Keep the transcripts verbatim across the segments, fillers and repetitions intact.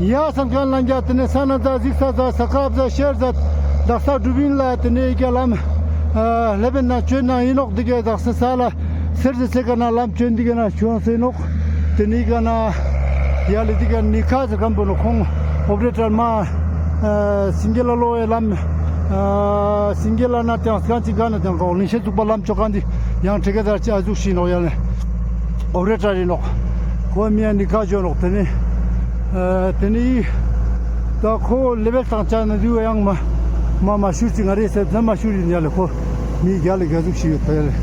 ཡ་སང་ཀ་ལ་ཡ་ཏེ་ནེ་ས་ན་ཛད་ཟིགས་ས་ཛད་ས་ཀབ་ཛད་ཤེར་ཛད་དག་ས་གྲུབ་ཨིན་ལ། ཏེ་ནེ་ཡི་གེ་ལམ་ལེབ་ཨིན་ན་ཅོ་ན་ཨིན་ནོག། ཏེ་གེ་དག་ས་ས་ལ་སེར་ཟེར་ས་ཀ་ན་ལམ་ཅོ་ཨིན། ཏེ་གེ་ན་ཅོ་ཨིན་ཟེར་ནོག། ཏེ་ནེ་ཡི་གེ་ན་ཡ་ལེ་ཏེ་གེ་ནི་ཁ་ཟེར་ཁན་པོ་ནོག། ཁོང་ཨོ་པ་རེ་ཊར་མ་སིང་གེ་ལ་ལོ་ཡ་ལམ་སིང་གེ་ལ་ན་ཏེ་ཡང་སྐད་ཅིག་ག་ན་ཏེ་ཡང་གོ་ལིང་ཤེད་ཚུགས་པ་ལམ་ཅོ་ཁན་ཏེ་ཡང་ཁྲེ་གེ་དར་ཅི་ཨ་ཟུག་ཤིག་ནོག་ཡ་ལེ། ཨོ་པ་རེ་ཊར་ཨིན་ནོག། ཁོ་མི་ཡ་ནི་ཁ་ཅོ་ནོག། ཏེ་ནེ་ཨ་ཏེ་ནེ་ཡི་ད་ཁོ་ལེ་བལ་ཏང་ཅ་ན་དུ་ཡང་མ་མ་མ་ཤུར་ཅིག་ང་རེ་སེ་ཙམ་མ་ཤུར་ཨིན་ཡ་ལེ། ཁོ་མི་གྱལ་ལ་ག་ཟུག་ཤིག་ཡོད་ཐ་ཡ་ལེ།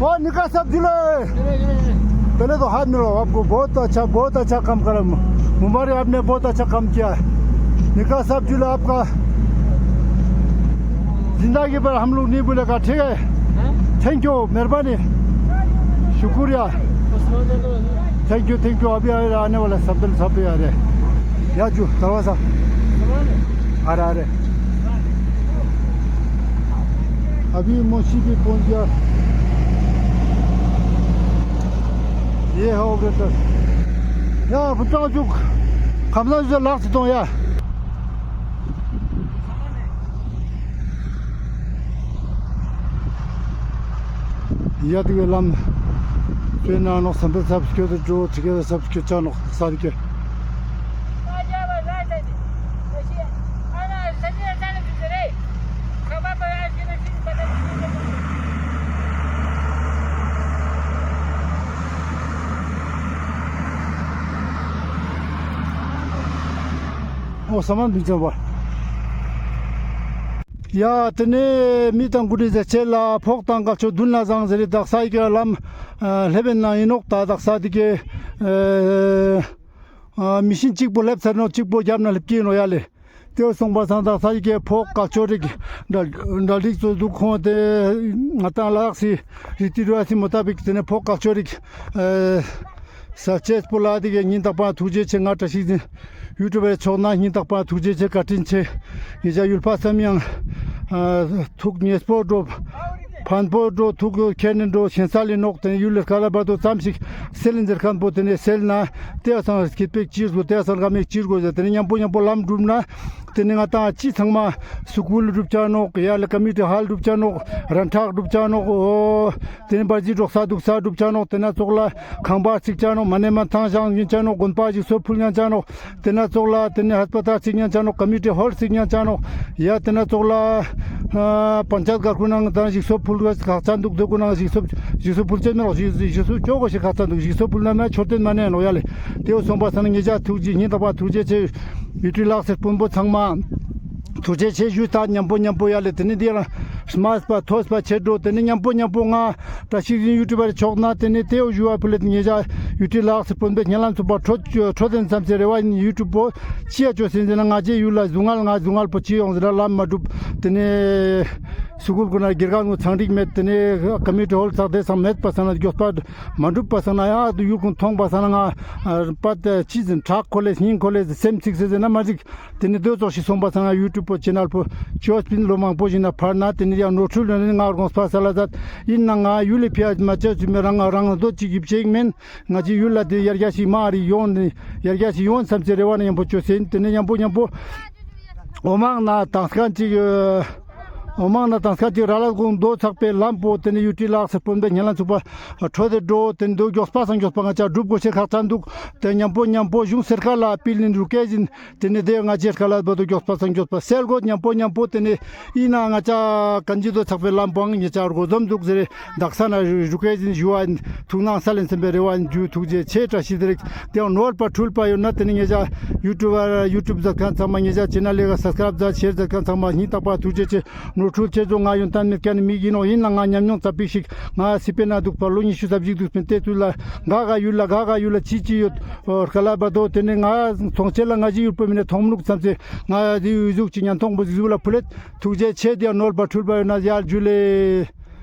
ओ निकाह साहब जुले। पहले तो हाथ मिलाओ, आपको बहुत अच्छा, बहुत अच्छा काम करा। मुबारक, आपने बहुत अच्छा काम किया है। निकाह साहब जुले, आपका जिंदगी भर हम लोग नहीं भूलेगा, ठीक है? थैंक यू, मेहरबानी, शुक्रिया। Thank you, thank you. अभी आने वाला है, सब्दल साहब भी आ रहे हैं। या जो दरवाजा आ रहा, आ रहे। अभी मोशी भी पहुंच गया। ये है ऑपरेटर। या भुट्टा चुक खमला जो लाख तो या। ཡ་ཏེ་གེ་ལམ་ཅོ་ན་ནོག། སམ་པེ་སབ་སྐྱོད་དེ་འགྲོ་ཅི་གེ་སབ་སྐྱོད་ཅ་ནོག་ས་དེ་གེ། ཨོ་ས་མན་བི་ཅ་བ། ཡ་ཏེ་ནེ་མི་དང་གུ་ཏེ་ཟེར་ཆེ་ལ་ཕོག་དང་གལ་ཆོ་དུན་ལ་ཟང་ཟེར་རེ་དག་ས་ཡི་གེ་ལམ་ལེབ་ཨིན་ན་ཨིན་ནོག། ད་དག་ས་དེ་གེ་མི་ཤིན་ཅིག་པོ་ལེབ་ཚར་ནོག། ཅིག་པོ་རྒྱབ་ན་ལེབ་ཀྱི་ནོག་ཡ་ལེ། ཏེ་སོང་པ་སང་དག་ས་ཡི་གེ་ཕོག་གལ་ཆོ་རིག་འདྲ་འདྲ་རིག་ཚོ་དུག། ཁོང་ཏེ་ང་ཏང་ལག་སི་རི་ཏི་རུ་སི་མོ་ཏ་བིག་ཏེ་ནེ་ཕོག་གལ་ཆོ་རིག་ས་ཅེས་པོ་ལ་དེ་གི་ཉིན་རྟག་པ་ཐུགས་རྗེ་ཆེ། ང་བཀྲ་ཤིས་འཛིན་ཡུ་ཊུབ་པའི་ཕྱོགས་ན་ཉིན་རྟག་པ་ཐུགས་རྗེ་ཆེ་བཀའ་དྲིན་ཆེ། ཉེ་ཞ་ཡུལ་པ་སམ་ཡང་ཐུགས་ཉེས་པོ་འགྲོ་ཕན་པོ་འགྲོ་ཐུགས་ཁྱེར་ནས་འགྲོ་ཞེན་ས་ལེ་ནོག། ཏེ་ནེ་ཡུལ་ལ་ཁ་ལ་བར་དུ་ཙམ་ཞིག་སེལ་ལེན་ཟེར་ཁན་པོ་ཏེ་ནེ་སེལ་ན་ཏེ་སང་སྐྱིད་པོ་ཅིག་དགོས། ཏེ་སང་ཀ་མེད་ཅིག་དགོས། ཏེ་ནེ་ཉམ་པོ་ཉམ་པོ་ལམ་གྲུབ་ན་ཏེ་ནེ་ང་ཏང་ཅི་ཚང་མ་སུ་ཀུལ་གྲུབ་ཆ་ནོག། ཡ་ལ་ཀ་མི་ཊི་ཧོལ་གྲུབ་ཆ་ནོག། རང་ཁྲག་གྲུབ་ཆ་ནོག། ཨོ་ཏེ་ནེ་བར་ཇི་འབྲོག་ས་དུག་ས་གྲུབ་ཆ་ནོག། ཏེ་ན་ཙོགས་ལ་ཁང་པ་རྩིག་ཆ་ནོག། མ་ནེ་མ་ཐང་ཞང་ཡིན་ཆ་ནོག། དགོན་པ་ཞིག་སོ་ཕུལ་ཉན་ཆ་ནོག། ཏེ་ན་ཙོགས་ལ་ཏེ་ནེ་ཧས་པ་ཏལ་རྩིག་ཉན་ཆ་ནོག། ཀ་མི་ཊི་ཧོལ་རྩིག་ཉན་ཆ་ནོག། ཡ་ཏེ་ན་ཙོགས་ལ་ཨ་པན་ཅ་ཡེད་གར་ཁུ་ནང་ཏང་ཞིག་སོ་ཕུལ་བ་ཁག་ཅན་དུག། དེ་ཁུ་ནང་ཞིག་སོ་ཞིག་སོ་ཕུལ་ཆེན་མེ་ལོག་ཞིག་ཞིག་སོ་ཅོ་གོ་ཞིག་ཁག་ཅན་དུག། ཞིག་སོ་ཕུལ་ན་མེ་མཆོད་རྟེན་མ་ནེ་ནོག་ཡ་ལེ། ཏེ་བོ་སོང་པ་སང་ན་ཉེ་ཞ་ཐུགས་རྗེ་ཉིན་རྟག་པ་ཐུགས་རྗེ་ཆེ། ཡུ་ཊི་ལག་སེར་སྤུན་པོ་ཚང་མ་ཐུགས་རྗེ་ཆེ་ཞུས་ད་ཉམ་པོ་ཉམ་པོ་ཡ་ལེ། ཏེ་ནེ་ཏེ་རང་སྨས་པ་ཐོས་པ་ཆེ་འགྲོ། ཏེ་ནེ་ཉམ་པོ་ཉམ་པོ་ང་བཀྲ་ཤིས་འཛིན་ཡུ་ཊུབ་པར་ཕྱོགས་ན་ཏེ་ནེ་ཏེ་བོ་ཞུ་བ་ཕུལ་ལེ། ཏེ་ཉེ་ཞ་ཡུ་ཊི་ལག་སེར་སྤུན་པོའི་ཉེ་ལམ་ཚུགས་པ་འཕྲོད་འཕྲོད་དེན་ཙམ་སེ་རེ་བ་ཡིན། ཡུ་ཊུབ་པོ་ཅི་ཡ་ཅོ་སེན་ཟེར་ན་ང་ཅའི་ཡུལ་ལ་ཟུང་ངལ་ང་ཟུང་ངལ་པོ་ཅི་ཡོང་ཟེར་ན་ལམ་མ་གྲུབ། ཏེ་ནེ་སུ་ཀུལ་གུན་ན་དགེ་རྒན་གུན་ཚང་འགྲིག་མེད། ཏེ་ནེ་ཀ་མི་ཊི་ཧོལ་ཚག་དེ་སང་མེད་པ་སང་ན་མགྱོགས་པ་མ་གྲུབ་པ་སང་ན་ཡ་ཏུ་ཡུལ་གུན་ཐོང་པ་སང་ན་ང་པ་ཏེ་ཅི་ཟིན་ཁྲག་ཁོ་ལེ་སྙིང་ཁོ་ལེ་སེམས་ཚིག་སེ་ཟེར་ན་མ་འགྲིག། ཏེ་ནེ་དོ་ཙོགས་ཤིག་སོང་པ་སང་ན་ཡུ་ཊུབ་པོ་ཆེ་ནལ་པོ་ཅོས་པིན་ལོ་མང་པོ་ཞིག་ན་ཕར་ན་ཏེ་ནེ་ཡང་ནོར་འཁྲུལ་ལོ་ནི་ང་རྒོངས་པ་སལ་ལ་ཟད་ཡིན་ན་ང་ཡུལ་ལི་ཕི་ཡ་མ་ཅོས་ཅི་མེ་རང་ང་རང་ང་དོ་ཅིག་ཡིབ་ཅེ་ཡིག་མེན། ང་ཅའི་ཡུལ་ལ་ཏེ་ཡར་རྒྱས་ཤིག་མ་རིག་ཡོང་ནི་ཡར་རྒྱས་ཤིག་ཡོང་སམ་སེ་རེ་བ་ན་ཉམ་པོ་ཅོས་སེ་ཡིན། ཏེ་ནེ་ཉམ་པོ་ཉམ་པོ་འོ་མང་ན་ཏང་སྐན་ཅིག་འོ་མང་ན་ཏང་སྐན་ཅིག་ར་ལ་གུང་དོ་ཚག་པའི་ལམ་པོ་ཏེ་ནེ་ཡུ་ཊི་ལག་སེར་སྤུན་པའི་ཉེ་ལམ་ཚུགས་པ་འཕྲོད་དེ་འགྲོ། ཏེ་ནེ་དོ་མགྱོགས་པ་སང་མགྱོགས་པ་ང་ཅ་གྲུབ་གོ་ཤེས་ཁག་ཅན་དུག། ཏེ་ཉམ་པོ་ཉམ་པོ་གཞུང་སེར་ཁ་ལ་ཨ་པིལ་ནི་རུ་ཀེ་ཞིན། ཏེ་ནེ་ཏེ་ང་ཅའི་ཁ་ལ་བོ་དོ་མགྱོགས་པ་སང་མགྱོགས་པ་སེལ་གོ་ཉམ་པོ་ཉམ་པོ། ཏེ་ནེ་ཡིན་ན་ང་ཅ་ཀན་ཇི་དོ་ཚག་པའི་ལམ་པོ་ཨང་ཉེ་ཅ་རྒོ་འཛོམས་དུག་ཟེར་དག་ས་ན་རུ་ཀེ་ཞིན་ཞུ་བ་ཐུགས་སྣང་སལ་ལེན་སམ་པའི་རེ་བ་ཡིན། ཇུ་ཐུགས་རྗེ་ཆེ། བཀྲ་ཤིས་བདེ་ལེགས། ཏེ་ཡང་ནོར་བ་འཁྲུལ་པ་ཡོད་ན་ཏེ་ནེ་ཉེ་ཞ་ཡུ་ཊུབ་པར་ཡུ་ཊུབ་ཛད་ཁན་ཚང་མ་ཉེ་ཞ་ཆེ་ནལ་ལི་ག་སབ་སི་ཀ་རབ་ཛད་ཤེར་ཛད་ཁན་ཚང་མ་ཉིན་རྟག་པ་ཐུགས་རྗེ་ཆེ། ནོར་འཁྲུལ་ཆེ་ཆུང་ང་ཡོན་ཏན་མེད་ཁན་ནི་མི་ཡིན་ནོག། ཡིན་ན་ང་ཉམས་མྱོང་ཙ་པིག་ཞིག་ང་སི་པེ་ན་དུག་པ་ལོ་ཉི་ཤུ་རྩ་བཞི་དུག་པིན། ཏེ་ཚུལ་ལ་ག་ག་ཡུལ་ལ་ག་ག་ཡུལ་ལ་ཅི་ཅི་ཡོད་ཨོ་ཀ་ལ་བ་དོ་ཏེ་ནེ་ང་ཚོང་ཆེ་ལ་ང་ཅི་ཡུལ་པོ་མི་ནེ་ཐོང་མི་ནུག་ཙམ་ཚེ་ང་ཡ་དེ་ཡུལ་ཟུག་ཅིག་ཉན་ཐོང་པོ་ཟུག་ལ་ཕུལ་ལེད། ཐུགས་རྗེ་ཆེ། ཏེ་ཡང་ནོར་བ་འཁྲུལ་པ་ཡོད་ན་ཡར་ཇུ་ལེ།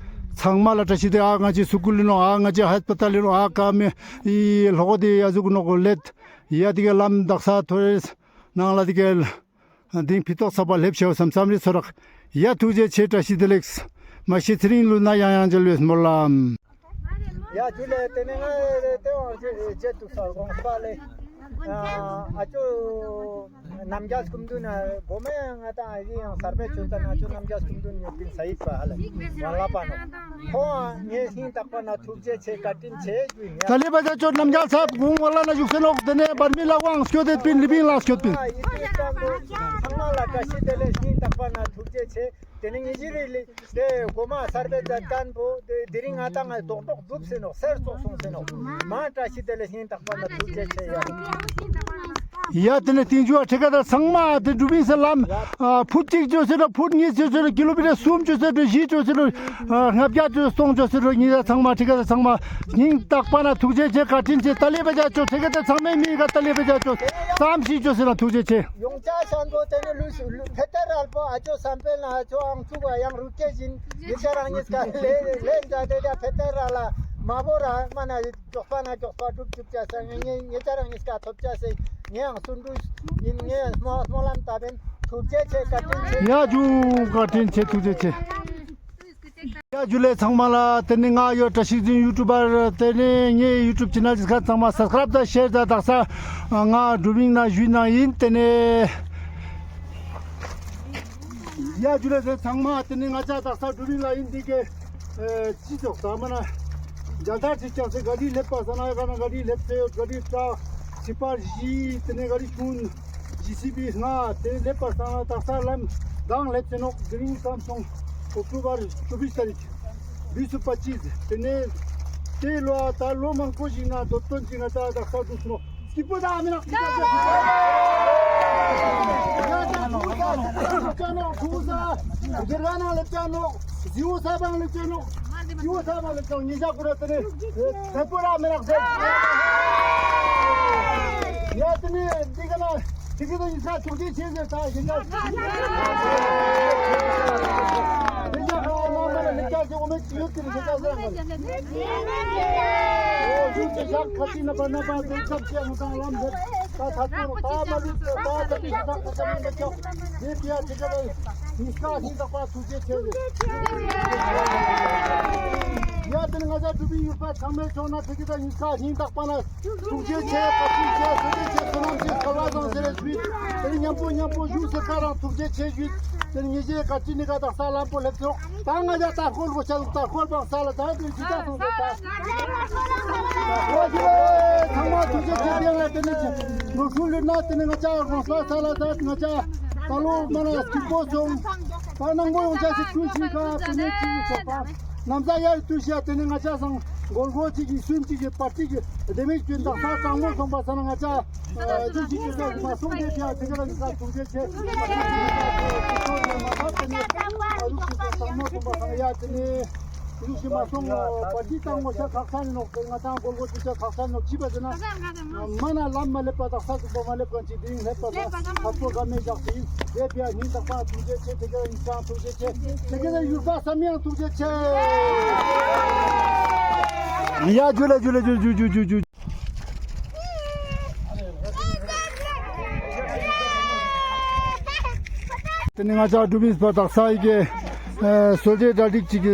ཚང་མ་ལ་བཀྲ་ཤིས་བདེ་ལེགས། ཨ་ང་ཅི་སུ་ཀུལ་ལི་ནོག། ཨ་ང་ཅི་ཧས་པ་ཏལ་ལི་ནོག། ཨ་ཀ་མེ་ཨི་ལྷོ་གོ་དེ་ཡ་ཟུག་ནོག་ལེད། ཡ་དེ་ག་ལམ་དག་ས་ཐོ་རེས་ནང་ལ་དེ་ག་དེང་ཕི་ཏོག་ཚ་པ་སླེབས་ཤེས་བསམ་བསམ་རེ་ཚོར་རག། ཡ་ཐུགས་རྗེ་ཆེ། བཀྲ་ཤིས་བདེ་ལེགས། མ་ཤི་ཚེ་རིང་ལུས་ན་ཡང་ཡང་མཇལ་བའི་སྨོན་ལམ། ཡ་ཇུ་ལེ། ཏེ་ནེ་ང་ཏེ་བོ་ཇེ་ཏུ་སར་གོང་སྤ་ལེ། ཨ་ཅོ་རྣམ་རྒྱལ་སྐུ་མདུན་ན་གོ་མེ་ང་ཏང་ཨ་ཡི་ཡང་སར་པེ་ཆུ་ཏ་ན་ཅོ་རྣམ་རྒྱལ་སྐུ་མདུན་ཉོ་པིན་ས་ཡིད་པ་ཧ་ལེ་ཝ་ལ་པ་ནོ། ཁོང་ངའི་སྙིང་ཐག་པ་ན་ཐུགས་རྗེ་ཆེ། བཀའ་དྲིན་ཆེ་ཞུ་ཡིན། ཏ་ལེ་བ་ཇ་ཅོ་རྣམ་རྒྱལ་ཚབ་གུང་ཝ་ལ་ན་བཞུགས་སེ་ནོག། ཏེ་ནེ་བར་མི་ལ་དབང་སྐྱོད་དེ་པིན་ལི་པིན་ལ་སྐྱོད་པིན། ཨ་ཡི་ཏེ་ཀ་ཚང་མ་ལ་བཀྲ་ཤིས་བདེ་ལེགས། སྙིང་ཐག་པ་ན་ཐུགས་རྗེ་ཆེ། ཏེ་ནེ་ཉི་ཤི་རི་ལི་ཏེ་གོ་མ་སར་པེ་ཛད་ཁན་པོ་ཏེ་དེ་རིང་ང་ཏང་ང་རྡོག་རྡོག་སྒྲུབ་སེ་ནོག། སེར་ཙོག་སོང་སེ་ནོག། མ་བཀྲ་ཤིས་བདེ་ལེགས། སྙིང་ཐག་པ་ན་ཐུགས་རྗེ་ཆེ་ཡ། ཡ་ཏེ་ནེ་ཏིང་ཇུ་ཨ་ཁྲི་ཀ་ད་ཚང་མ་ཏེ་གྲུ་བིང་སེ་ལམ་ཨ་ཕུད་ཅིག་ཅོས་སེ་ནོག། ཕུད་ཉིས་ཅོས་སེ་ནོག། ཀི་ལོ་མི་ཊར་སུམ་ཅོས་སེ་ནོག། བཞི་ཅོས་སེ་ནོག། ཨ་ལྔ་བརྒྱ་ཅོས་སྟོང་ཅོས་སེ་ནོག། ཉི་ཤ་ཚང་མ་ཁྲི་ཀ་ད་ཚང་མ་སྙིང་ཐག་པ་ན་ཐུགས་རྗེ་ཆེ། བཀའ་དྲིན་ཆེ། ཏ་ལེ་བ་ཇ་ཅོ་ཁྲི་ཀ་ད་ཚང་མའི་མི་ག་ཏ་ལེ་བ་ཇ་ཅོ་ཙམ་ཞིག་ཅོས་སེ་ན་ཐུགས་རྗེ་ཆེ། ཡོང་ཆ་ཤང་གོ་ཏེ་ནེ་ལུས་ལུས་ཕེ་ཏེ་རལ་པོ་ཨ་ཅོ་བསམ་འཕེལ་ན་ཨ་ཅོ་ཨང་ཚུགས་པ་ཡང་རུ་ཀེ་བཞིན་ཡི་ཆ་རང་ཉིས་ཀ་ལེ་ལེ་ཛ་ཏེ་ཏ་ཕེ་ཏེ་རལ་ལ་མ་བོ་ར་མ་ན་ཡི་ཇོག་པ་ན་ཇོག་པ་སྒྲུབ་ཅུག་ཅ་ས་ངེ་ངེ་ངེ་ཆ་རང་ཉིས་ཀ་ཐོབ་ཅ་ས་ངེ་ཡང་སུན་འགྲུས་ཡིན། ངེ་ཡང་སྨོན་སྨོན་ལམ་ཏ་བེན། ཐུགས་རྗེ་ཆེ། བཀའ་དྲིན་ཆེ། ཡ་ཇུ་བཀའ་དྲིན་ཆེ། ཐུགས་རྗེ་ཆེ། ཡ་ཇུ་ལེ་ཚང་མ་ལ། ཏེ་ནེ་ང་ཡོད་བཀྲ་ཤིས་འཛིན་ཡུ་ཊུབ་པར། ཏེ་ནེ་ངའི་ཡུ་ཊུབ་ཆེ་ནལ་ཅིག་ཁ་ཚང་མ་སབ་སི་ཀ་རབ་དང་ཤེར་དང་དག་ས་ང་གྲུ་བིང་ན་ཞུས་ན་ཡིན། ཏེ་ནེ་ཡ་ཇུ་ལེ་ཚང་མ། ཏེ་ནེ་ང་ཅག་དག་ས་གྲུ་བིང་ལ་ཡིན་འདི་གེ་ཨེ་ཅི་ཙོགས་ས་མ་ན་རྒྱལ་དར་ཅིག་ཀྱང་སེ་ག་རི་སླེབས་པ་ས་ན་ག་ན་ག་རི་སླེབས་སེ་ཡོད། ག་རི་ཀྲ་ཅི་པར་བཞི། ཏེ་ནེ་ག་རི་ཆུན་ཇི་སི་བི་ལྔ། ཏེ་སླེབས་པ་ས་ན་དག་ས་ལམ་དང་སླེབས་སེ་ནོག། དེ་རིང་ཙམ་སོང་། ཨོག་ཊོ་བར་ཅོ་བིས་ཏ་རིག་བིས་སུ་པ་ཅིས། ཏེ་ནེ་ཏེ་ལོ་ཨ་ད་ལོ་མང་པོ་ཞིག་ན་དོ་དོན་ཅིག་ན་ད་དག་ས་འདུག་སོང་། སྐྱིད་པོ་ད་མི་ནག་སྐྱིད་པོ་ད། ཡ་ད་ཁུ་ས་ཁུ་ས་ཁུ་ས་ཟེར་ག་ན་ལེབ་ཅ་ནོག། ཟི་བོ་ས་བང་ལེབ་ཅ་ནོག། ཟི་བོ་ས་བང་ལེབ་ཅ་ནོག། ཉི་ཤ་ཁུ་ར་ཏེ་ནེ་ཁྱད་པོ་ད་མི་ནག་ཟེར། ཡ་ཏེ་ནེ་འདི་ག་ན་ཏེ་གི་ཏེ་ཉི་ཤ་ཐུགས་རྗེ་ཆེ་ཟེར་ད་ཉི་ཤ། ཉི་ཤ་ཁ་ན་མ་ན་ལེབ་ཅ་ཟེར་འོ་མེ་ཅི་ཡོད་ཏེ་ནེ་ཉི་ཤ་ཟེར་ང་། འོ་ཞུ་ཅེ་ཤག་ཁ་ཅིག་ན་པ་ན་པ་ཏེ་ཚབ་ཅེ་ང་དང་ལམ་ཟེར། ད་ད་ཏོ་ད་མ་ལུས་ཏེ་ད་ད་ཏེ་ཤི་ད་ཁ་ཅ་མེད་ན་ཅོག་ཏེ་ཏེ་ཡ་ཏེ་ཀ་ད་ཉི་ཤ་ཉིན་དག་པ་ཐུགས་རྗེ་ཆེ་ཟེར། ཡ་ཏེ་ནེ་ང་ཅག་གྲུ་བིང་ཡུལ་པ་ཚང་མའི་ཕྱོགས་ན་ཏེ་ཀ་ད་ཉི་ཤ་ཉིན་དག་པ་ན་ཐུགས་རྗེ་ཆེ། བཀའ་དྲིན་ཆེ། བཀའ་དྲིན་ཆེ། བསོད་ནམས་ཆེ། སྐལ་བ་བཟང་ཟེར་རེ་ཞུས། ཏེ་ནེ་མཉམ་པོ་མཉམ་པོ་བཞུགས་སེ་ཀ་རང་ཐུགས་རྗེ་ཆེ་ཞུས། ཏེ་ནེ་ཉེ་ཞའི་བཀའ་དྲིན་ནི་ཀ་དག་ས་ལམ་པོ་ལེབ་སོང་། ད་ང་ཅག་ད་ཧོལ་གོ་ཆ་ལུག་ད་ཧོལ་བང་ས་ལ་ད་ཏེ་ཅི་ད་སོང་ད། ཨོ་ཞུ་ལེ་ཚང་མ་ཐུགས་རྗེ་ཆེ། ཏེ་ང་ཏེ་ནེ་ནོར་ཤུལ་ལུས་ན་ཏེ་ནེ་ང་ཅག་རོང་ས་ས་ལ་ད་ང་ཅག་ད་ལོ་མ་ན་སྐྱིད་པོ་སོང་། ད་ནང་པོ་ཡོང་ཆ་ཞིག་ཐུགས་ཤིང་ཀ་ཏེ་ནེ་ཅི་ཡོད་ཆོག་པ། ནམ་ཟླ་ཡར་ལྟུས་ཤིག་ཡ་ཏེ་ནེ་ང་ཅག་སང་གོལ་གོལ་ཅིག་གི་སུན་ཅིག་གི་པར་ཅིག་གི་ལྡེ་མིག་ཅུན་དག་ས་དྲང་མོ་སོང་པ་ས་ན་ང་ཅག་ཨ་ཅི་ཞིག་ཅི་ཞིག་མ་སོང་ཏེ་ཕི་ཡ་ཏེ་ག་ལ་ང་ཅག་ཐུགས་རྗེ་ཆེ། ཨ་རུ་ཞིག་དྲང་མོ་སོང་པ་ས་ན་ཡ་ཏེ་ནེ་ཨ་རུ་ཞིག་མ་སོང་པ་ཅི་དྲང་མོ་ཤ་ཁག་ས་ནི་ནོག་ཏེ་ང་ཅག་གོལ་གོལ་ཅིག་ཤ་ཁག་ས་ནི་ནོག་ཅི་པ་ཟེར་ན། མ་ན་ལམ་མ་ལེབ་པ་དག་ས་ཟུག་པོ་མ་ལེབ་ག་ཅིག་དེ་རིང་ལེབ་པ་དག་ས་ཁ་ཐོར་ག་མེད་བཞག་ཅིག་ཡིན། དེ་ཕི་ཡ་ཉིན་དག་པ་ཐུགས་རྗེ་ཆེ། དེ་ག་ཡིན་ཀྱང་ཐུགས་རྗེ་ཆེ། དེ་ག་ཡུལ་པ་སམ་ཡང་ཐུགས་རྗེ་ཆེ། ཡ་ཇུ་ལེ་ཇུ་ལེ་ཇུ་ཇུ་ཇུ་ཇུ། ཏེ་ནེ་ང་ཅག་གྲུ་བིང་པ་དག་ས་ཡི་གེ་ཨ་སོལ་ཇར་གྲ་སྒྲིག་ཅིག་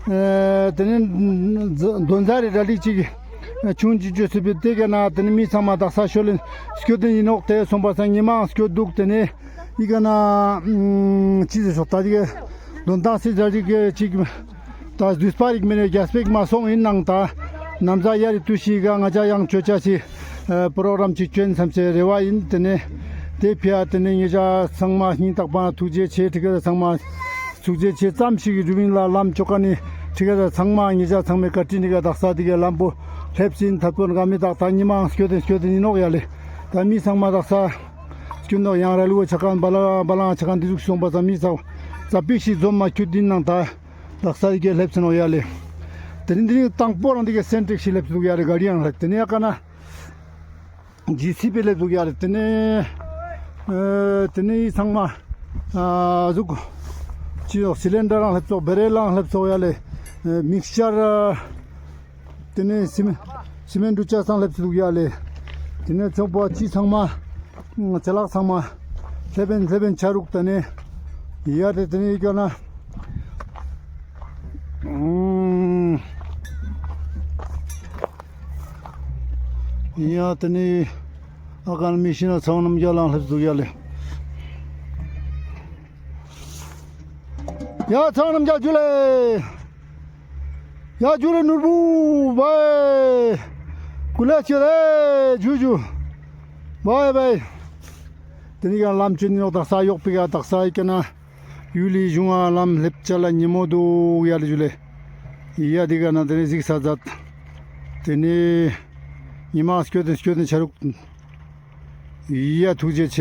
ཨ་ཏེ་ནེ་དོན་ཟ་རེ་གྲ་སྒྲིག་ཅིག་ཆུང་ཅིག་ཅོས་སུ་བི་ཏེ་ག་ན་ཏེ་ནེ་མི་ཚང་མ་དག་ས་ཤོ་ལེན་སྐྱོད་དེ་ཡིན་ནོག་ཏེ་སོང་པ་ས་ཉི་མ་སྐྱོད་འདུག་ཏེ་ནེ་ཡི་ག་ན་ཅི་ཟེར་ཤོག་ད་ཅིག་དོན་དག་སི་ཟ་ཅིག་ཅིག་ད་དུས་པ་རིག་མེད་ནས་རྒྱ་སྤེག་མ་སོང་ཡིན་ནང་ད་ནམ་ཟ་ཡ་རི་ཏུ་ཤི་ག་ང་ཅག་ཡང་ཅོ་ཅ་སི་ཨ་པྲོ་གྲམ་ཅིག་ཅོན་སམ་སེ་རེ་བ་ཡིན། ཏེ་ནེ་ཏེ་ཕི་ཡ་ཏེ་ནེ་ཉེ་ཞ་ཚང་མ་སྙིང་ཐག་པ་ཐུགས་རྗེ་ཆེ། ཏེ་ག་ཚང་མ་ཐུགས་རྗེ་ཆེ། ཙམ་ཞིག་གི་རུ་བིང་ལ་ལམ་ཅོ་ཀ་ནི་ཏེ་ག་ཚང་མ་ཉེ་ཞ་ཚང་མའི་བཀའ་དྲིན་ཏེ་ག་དག་ས་ཏེ་ག་ལམ་པོ་ལེབ་སིན་ཐབ་ཀོན་ག་མི་དག་ད་ཉི་མ་སྐྱོད་དེ་སྐྱོད་དེ་ཡིན་ནོག་ཡ་ལེ། ད་མི་ཚང་མ་དག་ས་སྐྱོད་ནོག་ཡང་ར་ལུ་བོ་ཆ་ཁན་བ་ལ་བ་ལང་ཆ་ཁན་འདི་ཟུག་སོང་པ་ས་མི་ཚ་ཚ་པིག་ཞིག་འཛོམས་མ་ཁྱུད་དིན་ནང་ད་དག་ས་ཡི་གེ་ལེབ་སེ་ནོག་ཡ་ལེ། ཏེ་ནེ་འདི་ནི་དང་པོ་རང་འདི་ག་སེན་ཊྲིག་ཞིག་ལེབ་སེ་འདུག་ཡ་ལེ་ག་རི་ཡང་ལེབ། ཏེ་ནེ་ཡ་ཀ་ན་ཇི་སི་པི་ལེབ་སེ་འདུག་ཡ་ལེ། ཏེ་ནེ་ཨ་ཏེ་ནེ་ཚང་མ་ཨ་ཟུག་ཅི་ཡོག་སི་ལིན་ཌར་རང་ལེབ་སོག་བེ་རེལ་རང་ལེབ་སོག་ཡ་ལེ། ཨ་མིག་ཅར་ཨ་ཏེ་ནེ་སི་མེན་སི་མེན་འདུ་ཆ་ཚང་ལེབ་སེ་འདུག་ཡ་ལེ། ཏེ་ནེ་ཚོགས་པ་ཅི་ཚང་མ་ཚེ་ལག་ཚང་མ་ སླེབས་ཨིན་སླེབས་ཨིན་ཆ་རུག་ཏེ་ནེ། ཡ་ཏེ་ཏེ་ནེ་ཀྱོ་ན། ཨུམ། ཡ་ཏེ་ནེ་ཨ་ཀ་ནེ་མི་ཤི་ན་ཚང་རྣམ་རྒྱལ་ལ་སླེབས་དུག་ཡ་ལེ། ཡ་ཚང་རྣམ་རྒྱལ་ཇུ་ལེ། ཡ་ཇུ་ལེ་ནོར་བུ་བའེ། ཀུ་ལེ་ཅི་ལེ་ཇུ་ཇུ། བའེ་བའེ། ཏེ་ནེ་ཀ་ལམ་ཅི་ནོག་དག་ས་ཡོག་པི་ཀ་དག་ས་ཡི་ཀ་ན། ཡུལ་ལི་གཞུང་ང་ལམ་སླེབས་ཅ་ལ་ཉེ་མོ་དུག་ཡ་ལེ་ཇུ་ལེ། ཡ་ཏེ་ཀ་ན་ཏེ་ནེ་གཟིགས་ས་ཛད། ཏེ་ནེ་ཉི་མ་སྐྱོད་དེ་སྐྱོད་དེ་ཆ་རུག། ཡ་ཐུགས་རྗེ་ཆེ།